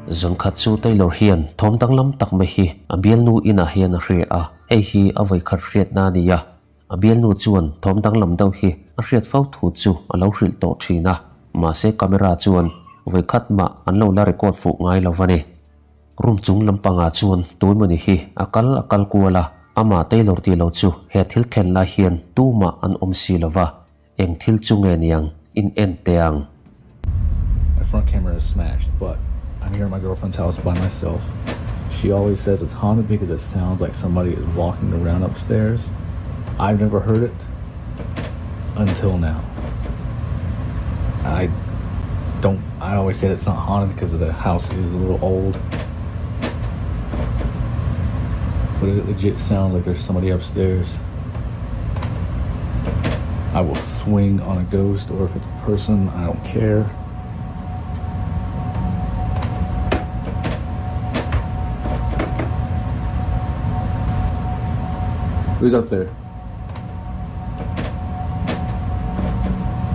Zan khat chu Taylor hian thawm danglam tak mai hi a bialnu inah hian a hria a, hei hi a vawikhat hriatna a ni a. A bialnu chuan thawm danglam deuh hi a hriat fo thu chu a lo hrilh tawh thin a, mahse camera chuan vawikhat mah an lo la record fuh ngai lo va ni. Room chung lampangah chuan tuimawni hi a kal a kal kual a, amah Taylor tih lo chu he thil thlen lai hian tumah an awm si lo va, eng thil chu nge niang in en teh ang. My front camera is smashed but I'm here at my girlfriend's house by myself. She always says it's haunted because it sounds like somebody is walking around upstairs. I've never heard it until now. I don't I always say it's not haunted because the house is a little old. But it legit sounds like there's somebody upstairs. I will swing on a ghost or if it's a person, I don't care. Who's up there?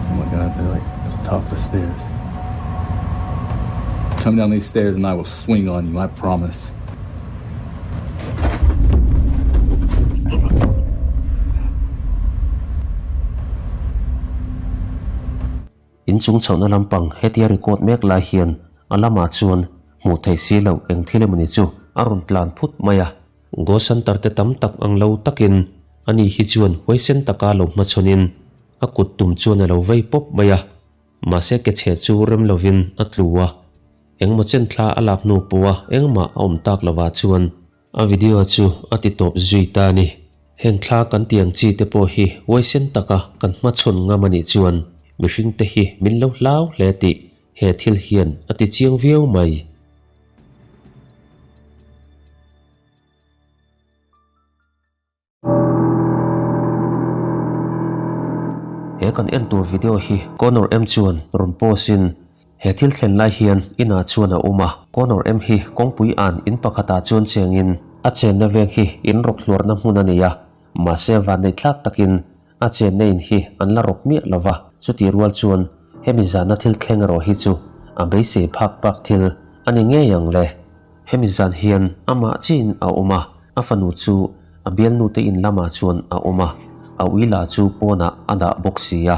Oh my god, they're like at the top of the stairs. Come down these stairs and I will swing on you, I promise. In chung chhohna lampang hetia record mek lai hian a lamah chuan hmuh theih si loh eng thil emawni chu a rawn tlan phut mai a. Ghost Hunter te tam tak ang lo takin ani hi chuan huaisen taka lo hmachhawnin a kut tum chuan a lo vei pawp mai a, mahse ke chhe chu rem lovin a tlu a. Engmaw chen thla a lak hnu pawha engmah a awm tak lovah chuan a video chu a ti tawp zui ta a ni. Heng thla kan ti ang chi te pawh hi huaisen taka kan hmachhawn ngam a nih chuan mihring te hi min lo hlau hle tih he thil hian a ti chiang viau mai. He kan en tur video hi Conor M chuan rawn post in he thil thlen lai hian inah chuan a awm a. Conor M hi kawngpui an in pakhatah chuan chengin a chenna veng hi in rawk hluarna hmun a nei a, mahse vanneih thlak takin a chenna in hi an la rawk miah lo va. Chutih rual chuan hemi zana thil thleng erawh hi chu a beisei phak bak thil a ni ngei ang le. Hemi zan hian amah chiin a awm a, a fanu chu a bialnute in lamah chuan a awm a, a ui lah chu pawnah a dah bawk si a,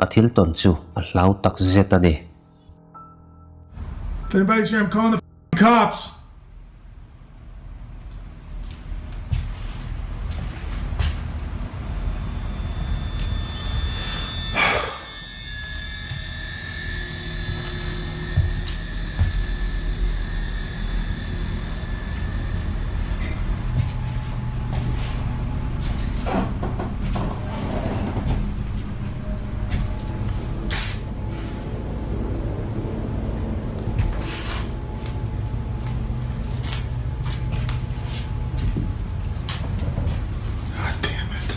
a thil tawn chu a hlau tak zet a ni. If anybody's here, I'm calling the cops! God damn it.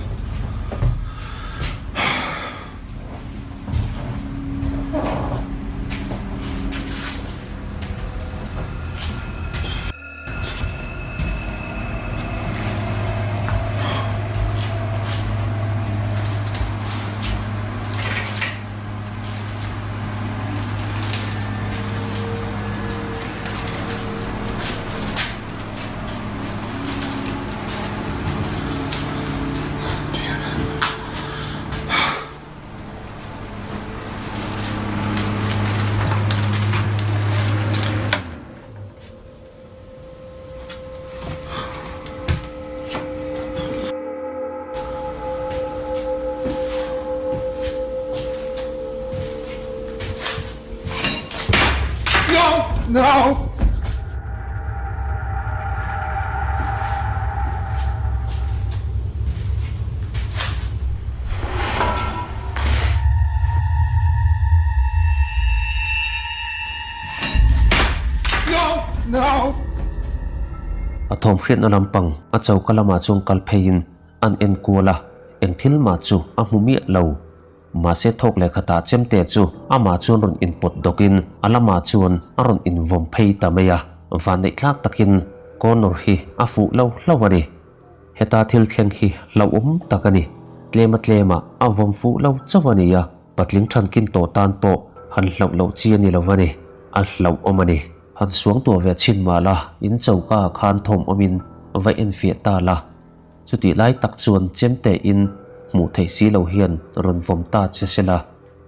No! No! No! No! A thawm hriatna lampang a choka lamah chuan kal pheiin an en kual a, eng thil mah chu a hmu miah lo. Mahse thawk leh khatah chemte chu amah chuan rawn inpawt dawkin a lamah chuan a rawn invawm phei ta mai a, vanneih tlak takin Connor hi a fuh lo hlauh a ni. Heta thil thleng hi hlauhawm tak a ni. Tlema tlemah a vawm fuh lo chauh a ni a, patling thankin tawh tan pawh han hlauh loh chi a ni lo va ni. A hlauhawm a ni. Han suang tuah ve chhin mah la, in choka ah khan thawm awmin va enfiah ta la. Chutih lai tak chuan chemte in hmuh theih si lo hian rawn vawm ta che se la,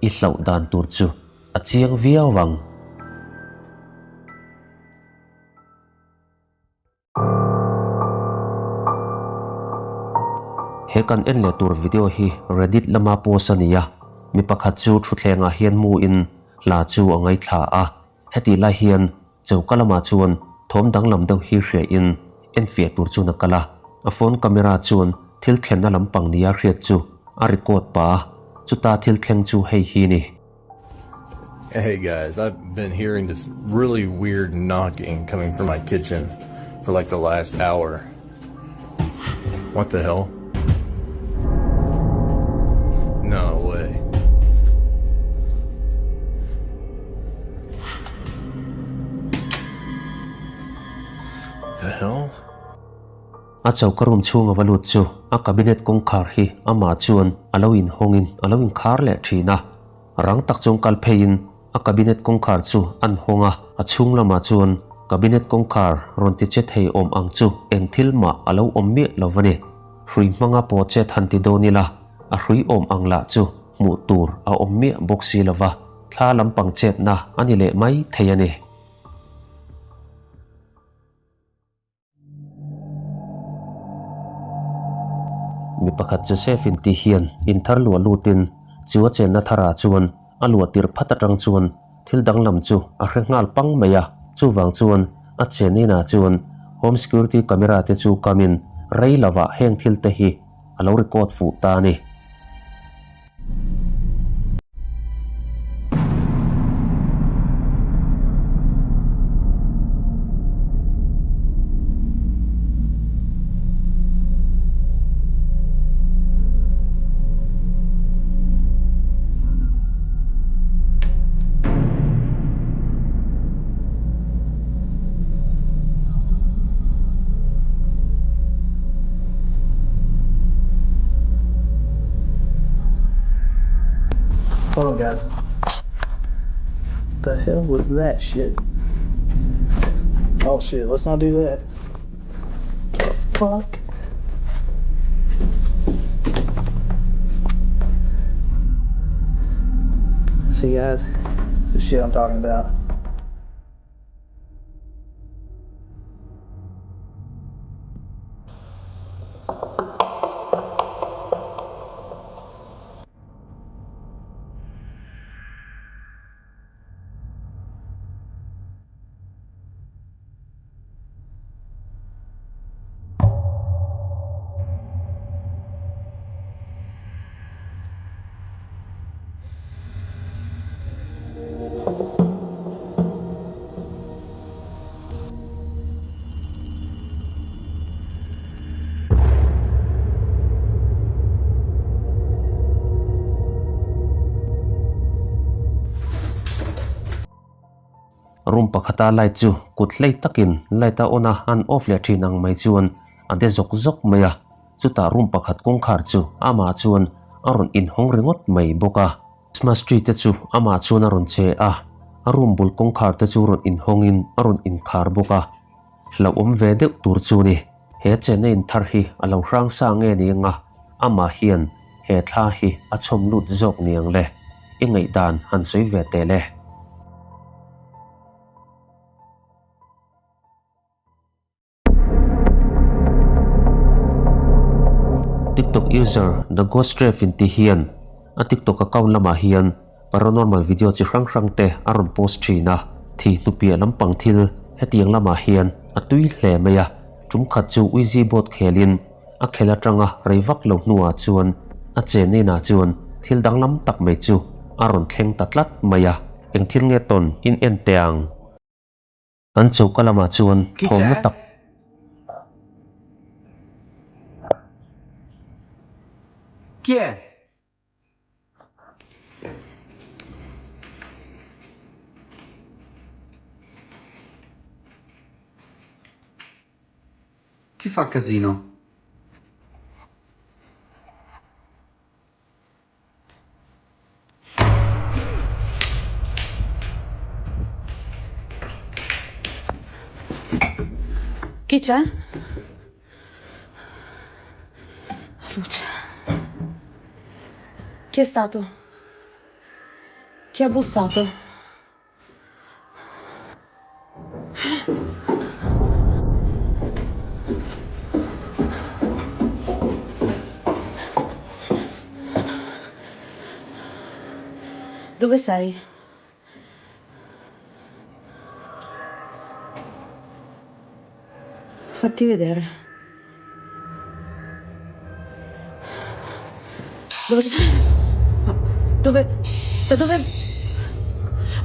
i hlauh dan tur chu a chiang viau ang. He kan en leh tur video hi Reddit lama post a ni a, mi pakhat chu thutthlengah hian mu in hla chu a ngaithla a, hetih lai hian choka lamah chuan thawm danglam deuh hi hria in enfiah tur chuan a kal a, a phone camera chuan thil thlenna lampang nia hriat chu a record pah a, chuta thil thleng chu hei hi ni. Hey guys, I've been hearing this really weird knocking coming from my kitchen for like the last hour. What the hell? No way. The hell? A choka room chhunga va lut chu a cabinet kawngkhar hi amah chuan a lo inhawngin a lo inkhar leh thin a. Rang tak chuan kal pheiin a cabinet kawngkhar chu an hawng a, a chhung lamah chuan cabinet kawngkhar rawn ti che thei awm ang chu eng thil mah a lo awm miah lo va ni. Hrui hmanga pawh chet han ti dawn ila, a hrui awm ang lah chu hmuh tur a awm miah bawk si lo va, thla lampang chetna a ni leh mai thei a ni. Mi pakhat Joseph in ti hian in thar luah lutin chu a chenna tharah chuan a luah tirh phat atang chuan thil danglam chu a hre nghal pang mai a. Chuvang chuan a chen inah chuan home security camera te chu kamin rei lovah heng thil te hi a lo record fuh ta a ni. Hold on guys. The hell was that shit? Oh shit, let's not do that. Fuck. See guys, it's the shit I'm talking about. Room pakhata light chu kut hlei takin light a on a, an off leh thin ang mai chuan a de zawk zawk mai a. Chutah room pakhat kawngkhar chu amah chuan a rawn inhawng ringawt mai bawk a. Christmas tree te chu amah chuan a rawn che a, a room bul kawngkhar te chu rawn inhawngin a rawn inkhar bawk a. Hlauhawm ve deuh tur chu ni. He chenna inthar hi a lo hrang sa nge ni anga amah hian he thla hi a chhawm lut zawk ni ang le? I ngaihdan han sawi ve teh le. TikTok user The Ghost Ref in ti hian a TikTok account lamah hian paranormal video chi hrang hrang te a rawn post thin a, thi hnupiah lampang thil hetiang lamah hian a tui hle mai a, tum khat chu Ouija board khelin a khel atanga rei vak lo hnuah chuan a chen inah chuan thil danglam tak mai chu a rawn thleng ta tlat mai a. Eng thil nge tawn in en teh ang? An choka lamah chuan thawmna tak. Chi è? Chi fa casino? Chi c'è? Luce. Chi è stato? Chi ha bussato? Dove sei? Fatti vedere. Dove Dove Da dove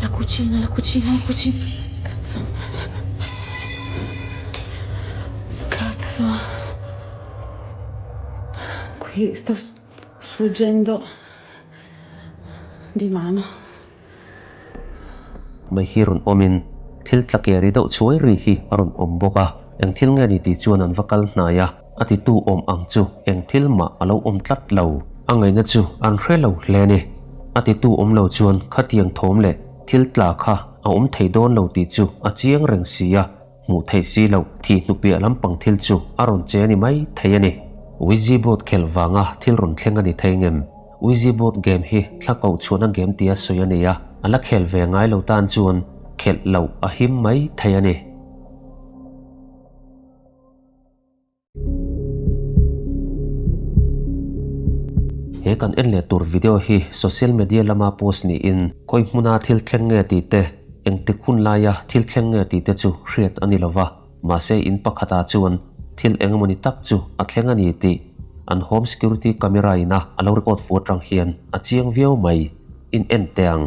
La cucina, la cucina, la cucina. Cazzo. Cazzo. Qui sto sfuggendo di mano. Mai hi rawn awmin thil tla ke ri deuh chhuai ri hi a rawn awm bawk a, eng thil nge ni tih chuan an va kal hnai a, a titu awm ang chu eng thil mah a lo awm tlat lo. A ngaihna chu an hre lo hle a ni. A titu awm lo chuan khatiang thawm leh thil tla kha a awm thei dawn lo tih chu a chiang reng si a, hmuh theih si loh thih hnupiah lampang thil chu a rawn che a ni mai thei a ni. Ouija board khelh vanga thil rawn thleng a ni thei ngem? Ouija board game hi thla koh chhuahna game tia sawi a ni a, a la khel ve ngai lo tan chuan khelh loh a him mai thei a ni. He kan en leh tur video hi social media lama post niin khawi hmuna thil thleng nge tih te, engtik hun laia thil thleng nge tih te chu hriat a ni lova, mahse in pakhatah chuan thil engemawni tak chu a thleng a ni tih an home security camera ina a lo record fu atang hian a chiang viau mai, in en teh ang.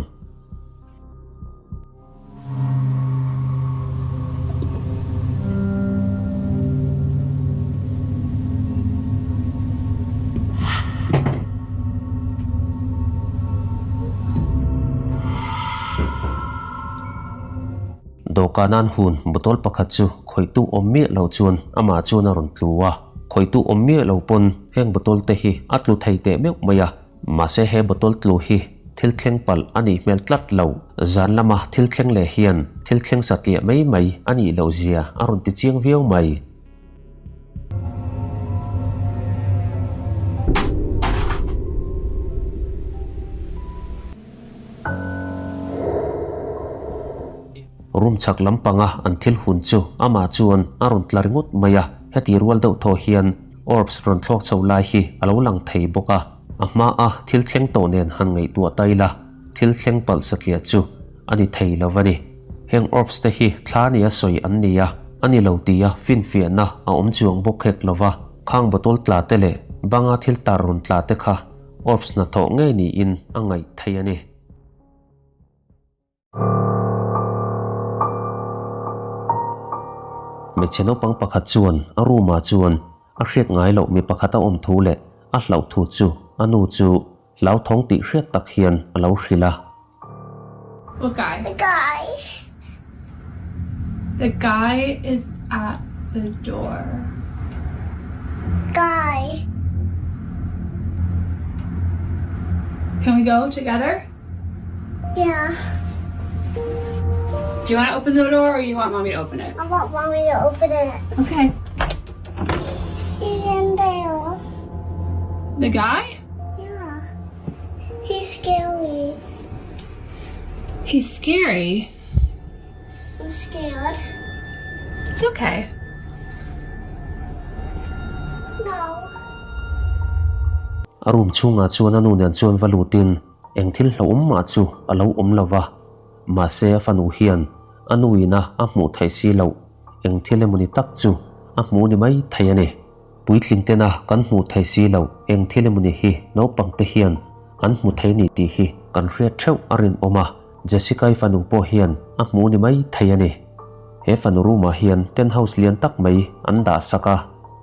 Dawhkan an hun bottle pakhat chu khawihtu awm miah lo chuan amah chuan a rawn tlu a, khawihtu awm miah lo pawn heng bottle te hi a tlu thei teh meuh mai a. Mahse he bottle tlu hi thil thleng palh a nih hmel tlat lo. Zan lama thil thleng leh hian thil thleng satliah mai mai a nih loh zia a rawn ti chiang viau mai. Room chhak lampanga an thil hun chu amah chuan a rawn tla ringawt mai a, heti rual deuh thaw hian Orbs rawn thlawk chho lai hi a lo lang thei bawk a, a hmaa thil thleng tawh nen han ngaihtuah ta ila, thil thleng palh satliah chu a ni thei lo a ni. Heng orbs te hi thla nia sawi an ni a, a ni lo tia finfiahna a awm chuang bawk hek lo va, khang bottle tla te leh banga thil tar rawn tla te kha orbs hnathawh ngei niin a ngaih theih a ni. Hmeichhe naupang pakhat chuan a room ah chuan a hriat ngai loh mi pakhat a awm thu leh a hlauh thu chu a nu chu hlauthawng tih hriat tak hian a lo hrilh a. What guy? The guy. The guy is at the door. Guy. Can we go together? Yeah. Do you want to open the door or you want mommy to open it? I want mommy to open it. Okay. He's in there. The guy? Yeah. He's scary. He's scary? I'm scared. It's okay. No. A room chhungah chuan a nu nen chuan va lutin Eng thil hlauhawm mah chu a lo awm lo va, mahse a fanu hian a nuina a hmuh theih si loh eng thil emawni tak chu a hmu ni mai thei a ni. Puitling tena kan hmuh theih si loh eng thil emawni hi naupang te hian an hmu thei ni tih hi kan hriat theuh a rinawm a, Jessica-i fanu pawh hian a hmu ni mai thei a ni. He fanu room ah hian tent house lian tak mai an dah sak a,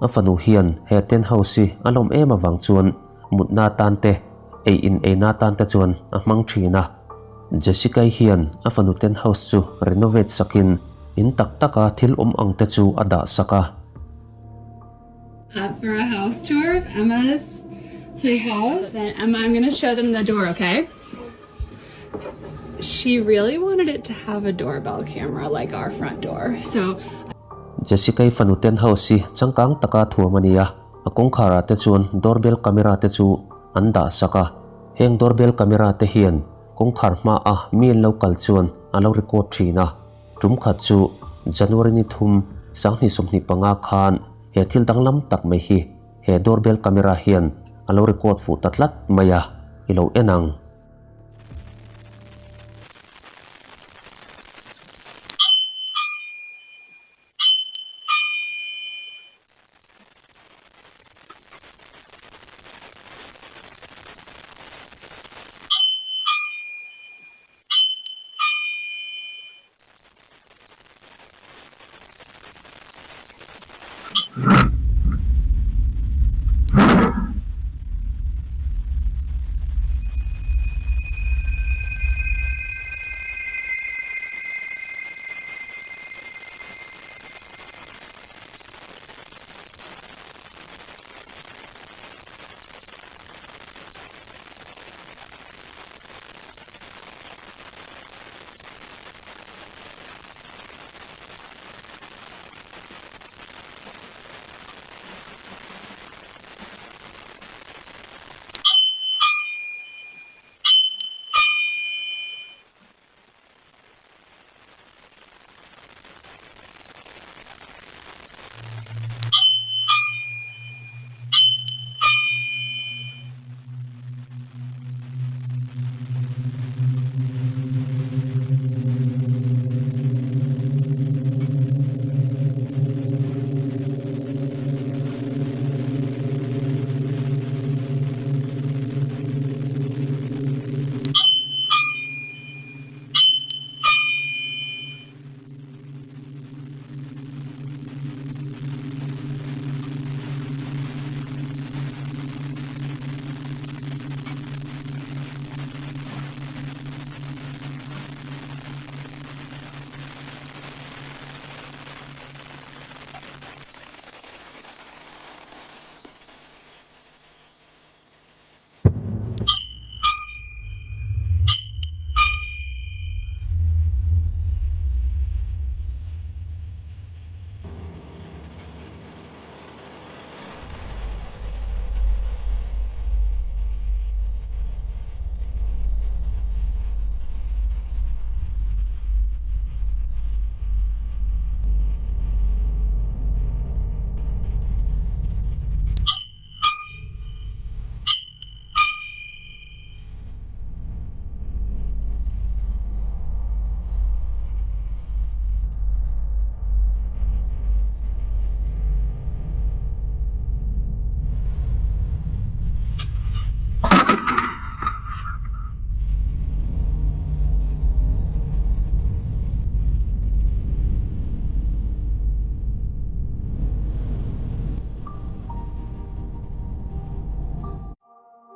a fanu hian he tent house hi a lawm em avang chuan Mutna tan te, ei in eina tan te chuan a hmang thin a. Jessica-i hian a fanu tent house chu renovate sakin in tak taka thil awm ang te chu a dah sak a. Up for a house tour of Emma's playhouse. Then Emma, I'm gonna show them the door, okay? She really wanted it to have a doorbell camera like our front door, so. Jessica-i fanu tent house hi changkang taka thuam a ni a, a kawngkharah te chuan doorbell camera te chu an dah sak a. Heng doorbell camera te hian kawngkhar hmaa mi an lo kal chuan a lo record thin a. Tum khat chu January ni thum 2025 khan he thil danglam tak mai hi he doorbell camera hian a lo record fuh ta tlat mai a, i lo en ang.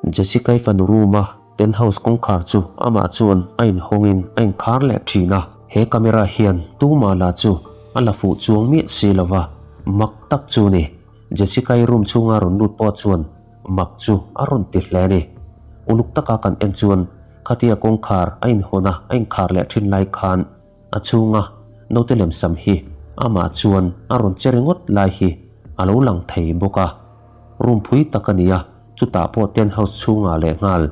Jessica-i fanu room-a penthouse kawngkhar chu amah chuan a inhawngin a inkhar leh thin a, he camera hian tumah lah chu a la fuh chuang miah si lo va, mak tak chu ni. Jessica-i room chhunga rawn lut pawh chuan mak chu a rawn ti hle a ni. Uluk taka kan en chuan khatia kawngkhar a inhawn a, a inkhar leh thin lai khan A chhunga naute lemsam hi amah chuan a rawn che ringawt lai hi a lo lang thei bawk a. Room phui tak a ni a, chutah pawh tent house chhungah leh nghal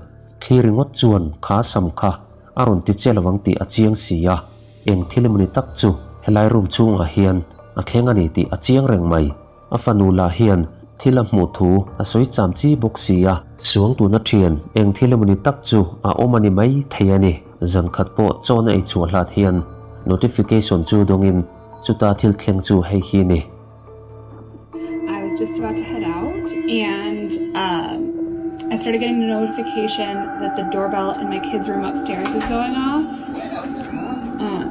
thli ringawt chuan kha sam kha a rawn ti che lovang tih a chiang si a, eng thil emawni tak chu helai room chhungah hian a thleng a ni tih a chiang reng mai. A fanu lah hian thil a hmuh thu a sawi cham chi bawk si a. Suang tuna thian eng thil emawni tak chu a awm a ni mai thei a ni. Zan khat pawh chawn a eichhuah hlat hian notification chu dawngin chuta thil thleng chu hei hi ni. I was just about to head out and um I started getting a notification that the doorbell in my kids room upstairs is going off. Um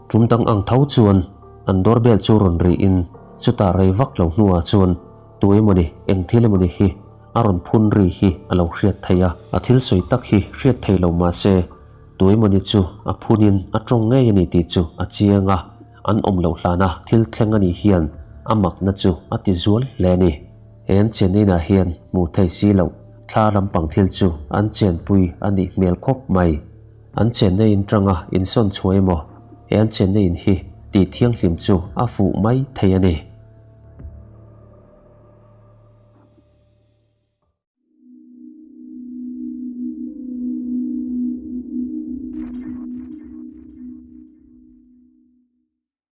Tum dang ang tho chuan an doorbell chu rawn rihin chutah rei vak lo hnuah chuan tu emawni eng thil emawni hi a rawn phun ri hi a lo hriat theih a. A thil sawi tak hi hriat thei lo mahse tu emawni chu a phunin a tawng ngei a ni tih chu a chiang a, an awm loh hlana thil thleng a nih hian a makna chu a ti zual hle a ni. He an chen inah hian hmuh theih si loh thla lampang thil chu an chenpui a nih hmel khawp mai. An chenna in tanga insawn chhuah emaw, he an chenna in hi tih thianghlim chu a fuh mai thei a ni.